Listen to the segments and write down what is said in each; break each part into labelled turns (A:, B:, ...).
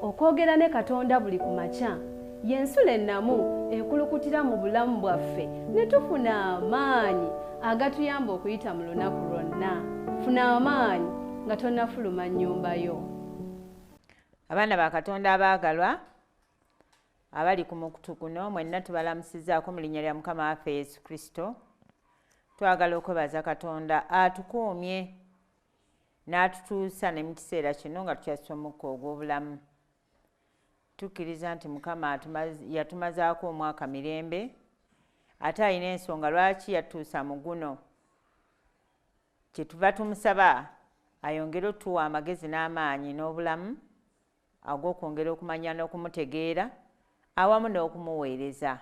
A: Okwogera ne Katonda buli ku makya y'ensulo ennamu ekulukutira mu bulamu bwaffe ne tufuna amaanyi agatuyamba okuyita mu lunaku lwonna. Funa amaanyi nga tonnafuluma nnyumba yo.
B: Abaana ba Katonda abaagalwa abali ku mukutu guno mwenna tubalamusizzaako mu linnya lya Mukama waffe Yesu Kristo. Twagala okwebaza Katonda atukuumye n'atutuusa ne mu kiseera kino nga tukyassa omukka ogw'obulamu. Tukkiriza nti Mukama yatumazaako omwaka mirembe, ate alina ensonga lwaki yatuusa mu guno. Kyetuva tumusaba ayongere otuwa amagezi n'amaanyi n'obulamu ag'okwongera okumanya n'okumutegeera awamu n'okumuweereza.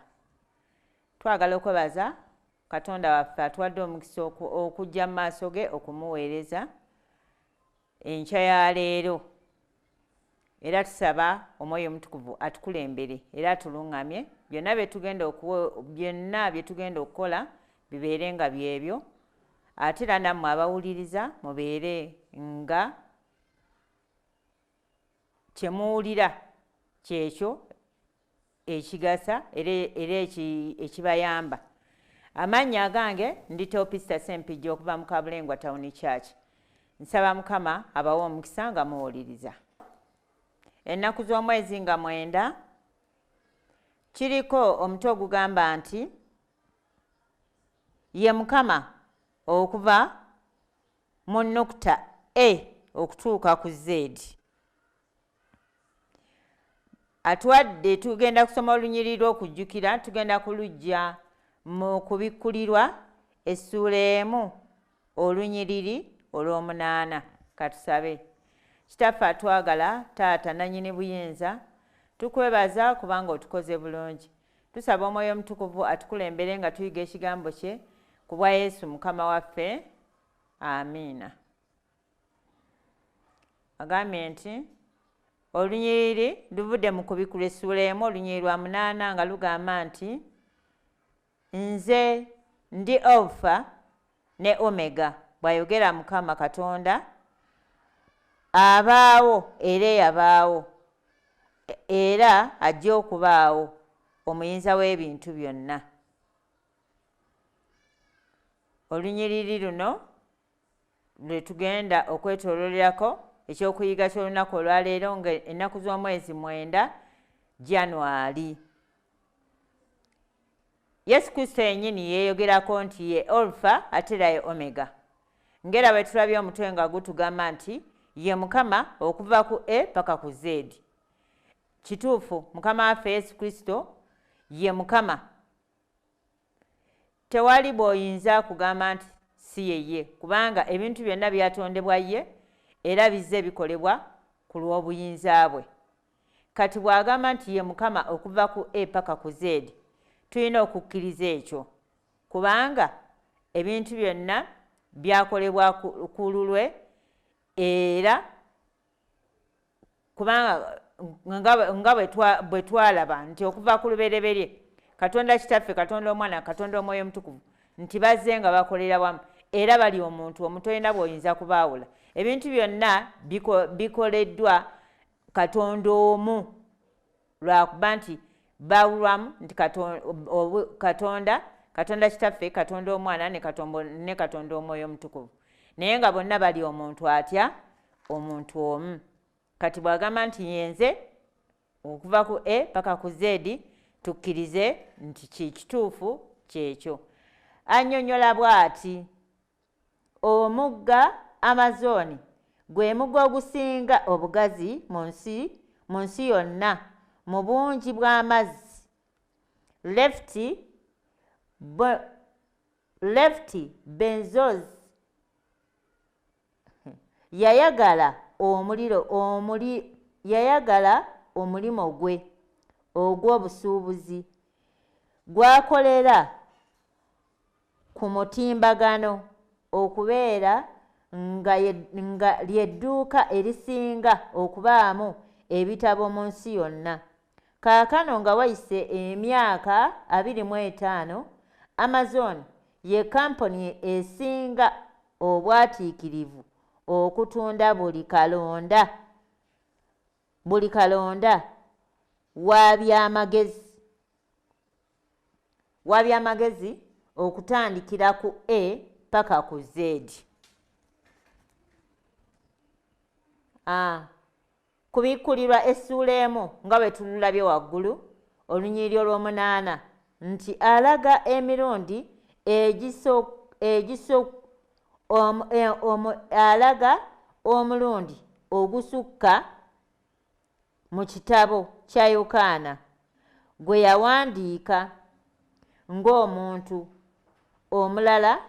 B: Twagala okwebaza Katonda waffe atuwadde omukisa okujja mu maaso ge okumuweereza enkya ya leero. Era tusaba Omwoyo Omutukuvu atukulembere era atuluŋŋamye byonna bye tugenda okukola bibeere nga byebyo, ate era nammwe abawuliriza mubeere nga kye muwulira kyekyo ekigasa era ekibayamba. Amannya agange ndi Teopista Ssempijja okuva mu Kabulengwa Town Church. Nsaba Mukama abawe omukisa nga muwuliriza. Ennaku z'omwezi nga 9 kiriko omutwe ogugamba nti ye Mukama okuva mu nnukuta A okutuuka ku Z. Atuwadde tugenda kusoma olunyiriri lw'okujjukira, tugenda kulujja mu kubikkulirwa essuula 1 olunyiriri olw'omunaana. Katusabe. Kitaffe atwagala, Taata nannyini buyinza, tukwebaza kubanga otukoze bulungi. Tusaba Omwoyo Omutukuvu atukulembere nga tuyiga ekigambo kye ku bwa Yesu Mukama waffe. Amiina. Agambye nti olunyiriri luvudde mu kubikkulwa essuula 1 olunyiriri lwa 8 nga lugamba nti nze ndi Alpha ne Omega, bw'ayogera Mukama Katonda, abaawo era eyabaawo era ajja okubaawo, omuyinza w'ebintu byonna. Olunyiriri luno lwe tugenda okwetooloolerako ekyokuyiga ky'olunaku olwaleero nga ennaku z'omwezi 9 Januari. Yesu Kristo yennyini yeeyogerako nti ye Alpha ate era ye Omega. Ng'era bwe tulabye omutwe nga gutugamba nti ye Mukama okuva ku A paka ku Z. Kituufu, Mukama waffe Yesu Kristo ye Mukama. Tewali bw'oyinza kugamba nti si ye ye, kubanga ebintu byonna byatondebwa ye era bizze bikolebwa ku lw'obuyinza bwe. Kati bw'agamba nti ye Mukama okuva ku A paka ku Z, tulina okukkiriza ekyo, kubanga ebintu byonna byakolebwa ku lulwe, era kubanga nga bwe twalaba nti okuva ku lubereberye Katonda Kitaffe, Katonda Omwana, Katonda Omwoyo Omutukuvu nti bazze nga bakolera wamu era bali omuntu omu, tolina bw'oyinza kubaawula. Ebintu byonna bikoleddwa Katonda omu, lwakuba nti baawulwamu nti Katonda Kitaffe, Katonda Omwana ne Katonda Omwoyo Omutukuvu, naye nga bonna bali omuntu atya? Omuntu omu. Kati bw'agamba nti yenze okuva ku A paka ku Z, tukkirize nti kituufu kyekyo. Annyonnyola bw'ati: omugga Amazon gwe mugga ogusinga obugazi mu nsi yonna mu bungi bw'amazzi. Left Bezos yayagala omulimu gwe ogw'obusuubuzi gwakolera ku mutimbagano okubeera nga ly'edduuka erisinga okubaamu ebitabo mu nsi yonna. Kaakano nga wayise emyaka 25, Amazon ye kampuni esinga obwatiikirivu okutunda buli kalonda Buli kalonda wa byamagezi okutandikira ku A paka ku Z. Kubikkulirwa essuula emu nga bwe tululabye waggulu olunyiriri olw'omunaana nti alaga emirundi alaga omulundi ogusukka mu kitabo kya Yokaana gwe yawandiika ng'omuntu omulala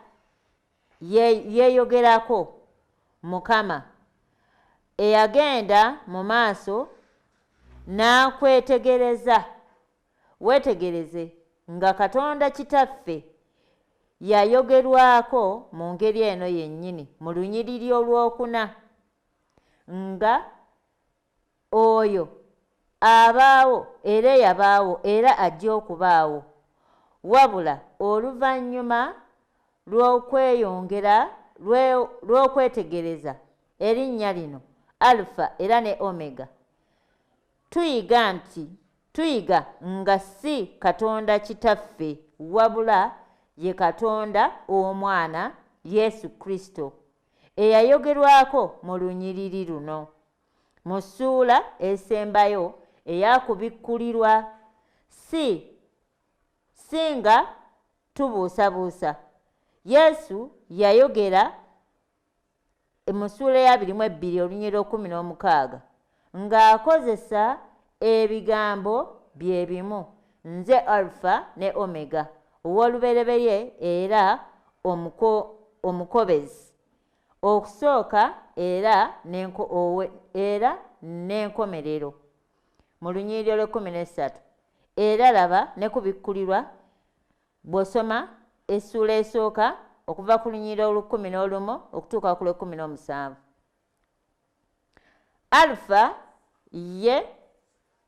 B: yeeyogerako Mukama eyagenda mu maaso n'akwetegereza weetegereze nga Katonda Kitaffe yayogerwako mu ngeri eno yennyini mu lunyiriri olwokuna nga oyo abaawo era eyabaawo era ajja okubaawo, wabula oluvannyuma lw'okweyongera lw'okwetegereza erinnya lino Alpha era ne Omega, tuyiga nga si Katonda Kitaffe wabula ye Katonda Omwana Yesu Kristo eyayogerwako mu lunyiriri luno mu ssuula esembayo eyakubikkulirwa. Si nga tubuusabuusa, Yesu yayogera mu ssuula eya 22 olunyiriri 16 ng'akozesa ebigambo bye bimu, nze Alpha ne Omega, ow'olubereberye era omukobezi, okusooka era n'enkomerero mu lunyiriri olw'e13. Era laba ne kubikkulirwa bw'osoma essuula esooka okuva ku lunyiriri olw'11 okutuuka ku lw'e17. Alpha ye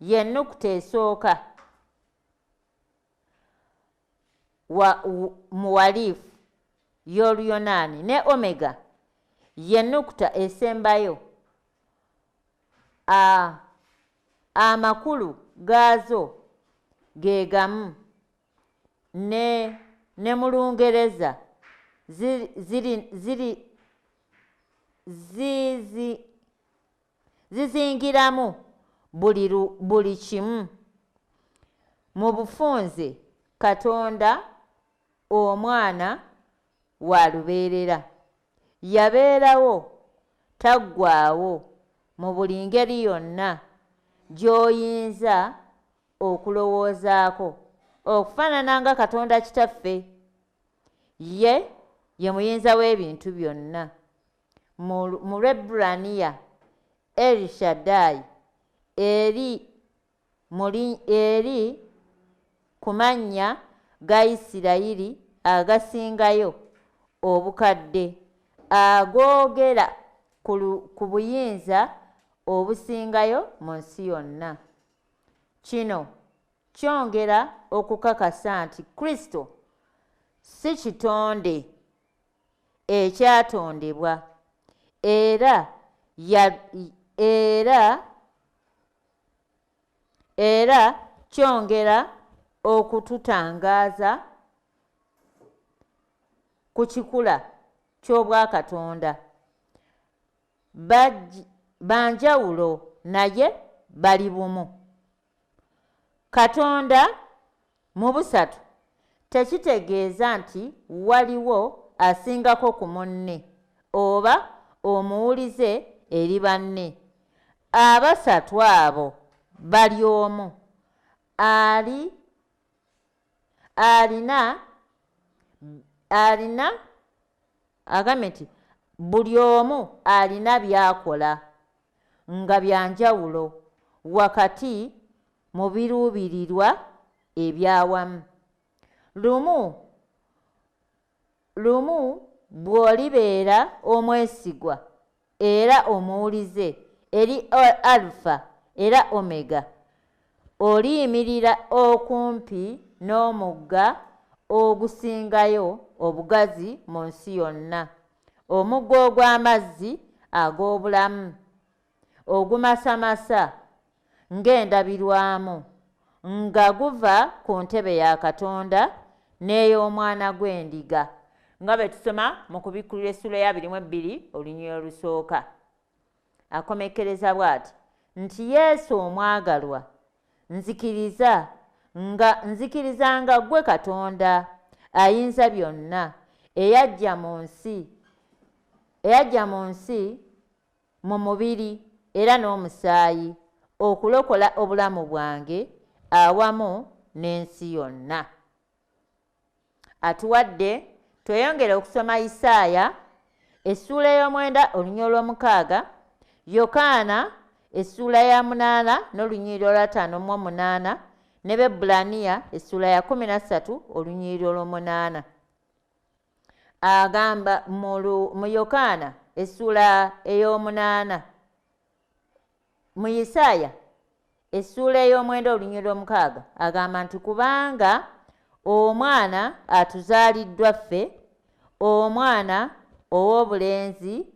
B: yennukuta esooka mu walifu y'Oluyonaani ne Omega yennukuta esembayo. Amakulu gaazo ge gamu ne mu Lungereza zizingiramu buli kimu. Mu bufunze Katonda Omwana wa lubeerera yabeerawo taggwaawo mu buli ngeri yonna gy'oyinza okulowoozaako, okufaanana nga Katonda Kitaffe. Ye ye muyinza w'ebintu byonna. Mu Lwebbulaniya El Shaddai eri ku mannya ga Isirayiri agasingayo obukadde agoogera ku buyinza obusingayo mu nsi yonna. Kino kyongera okukakasa nti Kristo si kitonde ekyatondebwa era kyongera okututangaaza ku kikula ky'Obwakatonda. Banjawulo naye bali bumu. Katonda mu busatu tekitegeeza nti waliwo asingako ku munne oba omuwulize eri banne. Abasatu abo bali omu, alina agambe nti buli omu alina by'akola nga byanjawulo wakati mu biruubirirwa ebyawamu. Lumu bw'olibeera omwesigwa era omuwulize eri Alpha era Omega, oliyimirira okumpi n'omugga ogusingayo obugazi mu nsi yonna, omugga ogw'amazzi ag'obulamu ogumasamasa ng'endabirwamu, nga guva ku ntebe ya Katonda n'ey'omwana gw'endiga, nga bwe tusoma mu Kubikkulirwa essula ya 22 olunyiriri olusooka. Akomekkereza bw'ati nti Yesu omwagalwa, nzikiriza nga ggwe Katonda ayinza byonna, eyajja mu nsi mu mubiri era n'omusaayi, okulokola obulamu bwange awamu n'ensi yonna. Atuwadde tweyongere okusoma Isaaya essuula ey'omwenda olunyiriri olw'omukaaga, Yokaana essuula ya 8 n'olunyiriri olwa 58, ne Bebbulaniya essuula ya 13 olunyiriri olw'omunaana. Agamba mu Yokaana essuula ey'omunaana, mu Isaaya essuula ey'omwenda olunyiriri olw'omukaaga agamba nti kubanga omwana atuzaaliddwa ffe, omwana ow'obulenzi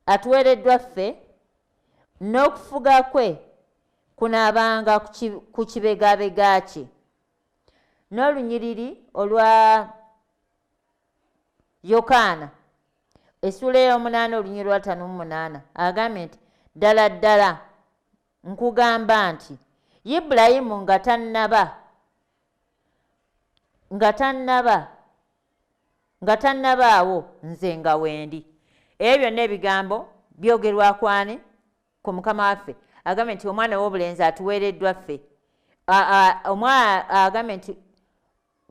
B: atuweereddwa ffe, n'okufuga kwe kunaabanga ku kibegabega kye. N'olunyiriri olwa Yokaana essuula ey'omunaana olunyiriri lwa 58 agambye nti ddala ddala nkugamba nti Ibulayimu nga tannabaawo nze nga wendi. Ebyo byonna ebigambo byogerwa kwani ku Mukama waffe. Agambye nti omwana ow'obulenzi atuweereddwa ffe. Agambye nti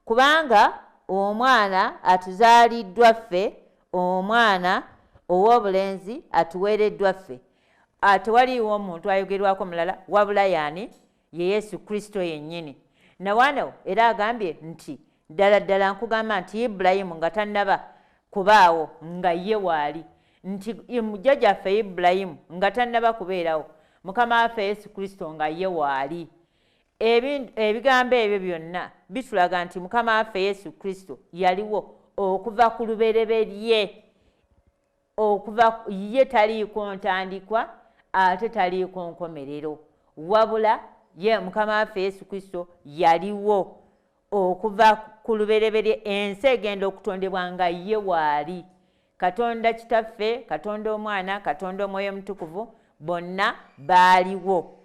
B: kubanga omwana atuzaaliddwa ffe, omwana ow'obulenzi atuweereddwa ffe. Tewaliiwo omuntu ayogerwako mulala wabula yaani ye Yesu Kristo yennyini. Na wano era agambye nti ddala ddala nkugamba nti Ibulayimu nga tannaba kubaawo nga ye waali, nti jjajjaffe Ibulayimu nga tannaba kubeerawo, Mukama waffe Yesu Kristo nga ye waali. Ebigambo ebyo byonna bitulaga nti Mukama waffe Yesu Kristo yaliwo okuva ku lubereberye, okuva ye taliiko ntandikwa ate taliiko nkomerero, wabula ye Mukama waffe Yesu Kristo yaliwo okuva ku lubereberye, ensi egenda okutondebwa nga ye waali. Katonda Kitaffe, Katonda Omwana, Katonda Omwoyo Omutukuvu bonna baaliwo.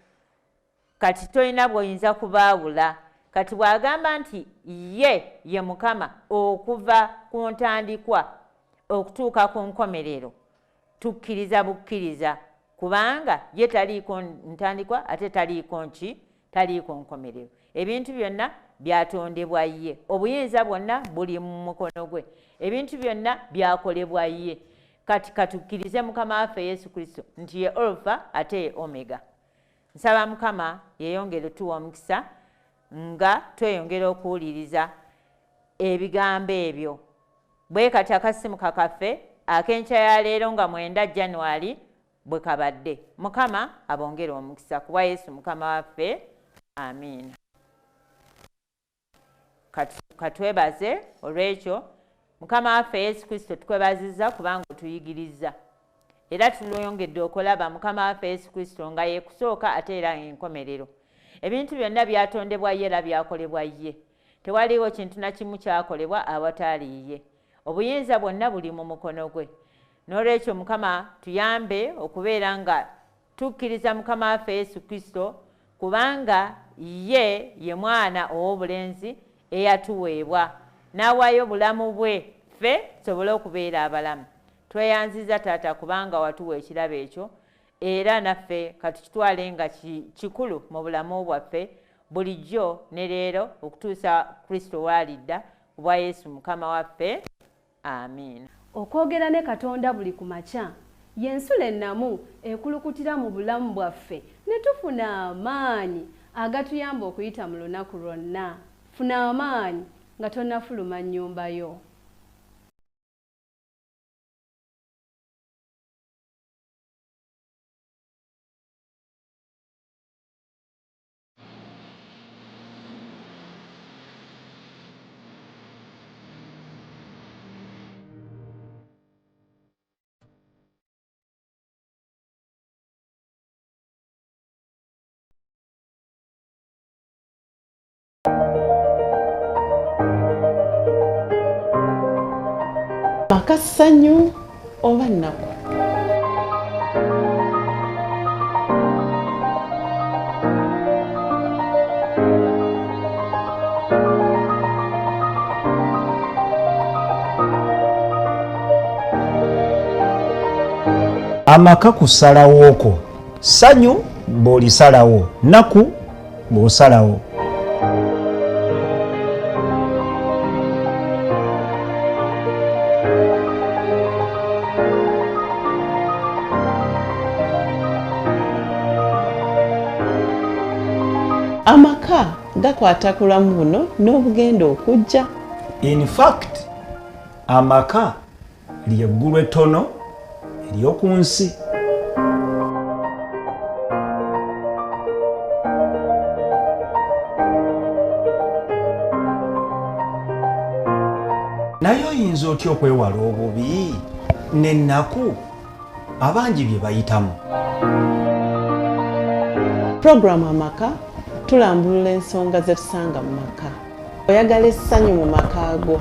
B: Kati tolina bw'oyinza kubaawula. Kati bw'agamba nti ye ye Mukama okuva ku ntandikwa okutuuka ku nkomerero, tukkiriza bukkiriza, kubanga ye taliiko ntandikwa ate taliiko nki, taliiko nkomerero. Ebintu byonna byatondebwa ye, obuyinza bwonna buli mu mukono gwe, ebintu byonna byakolebwa ye. Kati katukkirize Mukama waffe Yesu Kristo nti ye Alpha ate ye Omega. Nsaba Mukama yeeyongere otuwa omukisa nga tweyongera okuwuliriza ebigambo ebyo. Bwe kati akasimuka kaffe ak'enkya ya leero nga 9 January bwe kabadde. Mukama abongere omukisa kuba Yesu Mukama waffe. Amiina. Katwebaze olw'ekyo Mukama waffe Yesu Kristo, tukwebazizza kubanga otuyigiriza, era tulwongedde okulaba Mukama waffe Yesu Kristo nga ye kusooka ate era enkomerero. Ebintu byonna byatondebwa ye era byakolebwa ye, tewaliiwo kintu na kimu kyakolebwa awataali ye. Obuyinza bwonna buli mu mukono gwe. N'olwekyo Mukama tuyambe okubeera nga tukkiriza Mukama waffe Yesu Kristo, kubanga ye ye mwana ow'obulenzi eyatuweebwa n'awaayo obulamu bwe ffe tusobole okubeera abalamu. Tweyanziza Taata kubanga watuwa ekirabo ekyo, era naffe katukitwale nga kikulu mu bulamu bwaffe bulijjo ne leero okutuusa Kristo w'alidda, kubwa Yesu Mukama waffe. Amiina.
A: Okwogera ne Katonda buli ku makya y'ensula ennamu ekulukutira mu bulamu bwaffe ne tufuna amaanyi agatuyamba okuyita mu lunaku lwonna. Funa amaanyi nga tonnafuluma nnyumba yo.
C: Amaka ssanyu oba nnaku?
D: Amaka kusalawo kwo, ssanyu bw'olisalawo, nnaku bw'osalawo.
C: Amaka gakwata ku bulamu buno n'obugenda okujja.
D: In fact, amaka lyeggulu ettono ery'oku nsi. Naye oyinza otya okwewala obubi n'ennaku abangi bye bayitamu?
C: Puroguramu Amaka tulambulula ensonga ze tusanga mu maka. Oyagala essanyu mu maka go?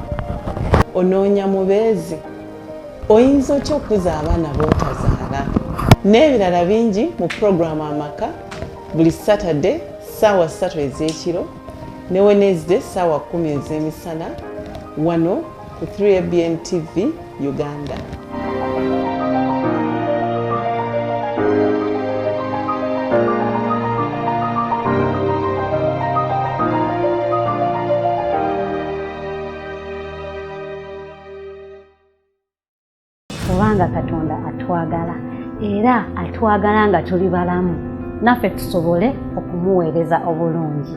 C: Onoonya mubeezi? Oyinza otya okukuza abaana b'otazaala? N'ebirala bingi mu puroguramu Amaka buli Saturday ssaawa 3 ez'ekiro ne Wednesday ssaawa 10 ez'emisana wano ku 3ABN TV Uganda.
A: Kubanga Katonda atwagala, era atwagala nga tuli balamu, naffe tusobole okumuweereza obulungi.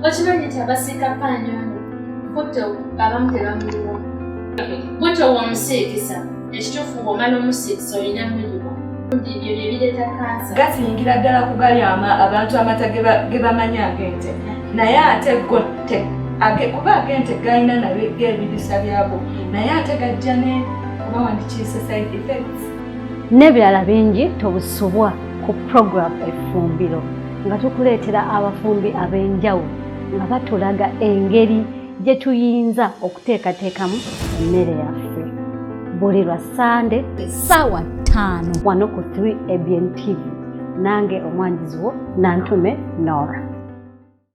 E: Okimanyi nti abasiika paanyoonyo butto abamu tebamuyiwa? Butto w'omusiikisa, ekituufu bw'omala omusiikisa olina muyiwa. Ebyo bye bireeta kansa.
F: Gasingira ddala ku gali abantu amata ge bamanya ag'ente, naye ate go kuba ag'ente galina nabyo ebirisa byago, naye ate gajja ne oba wandikiise side effects.
A: N'ebirala bingi tobusubwa ku program Effumbiro, nga tukuleetera abafumbi ab'enjawulo nga batulaga engeri gye tuyinza okuteekateekamu emmere yaffe, buli lwa Sande ssaawa 5 wano ku 3 ABN TV. Nange omwanjizi wo, Nantume Nora.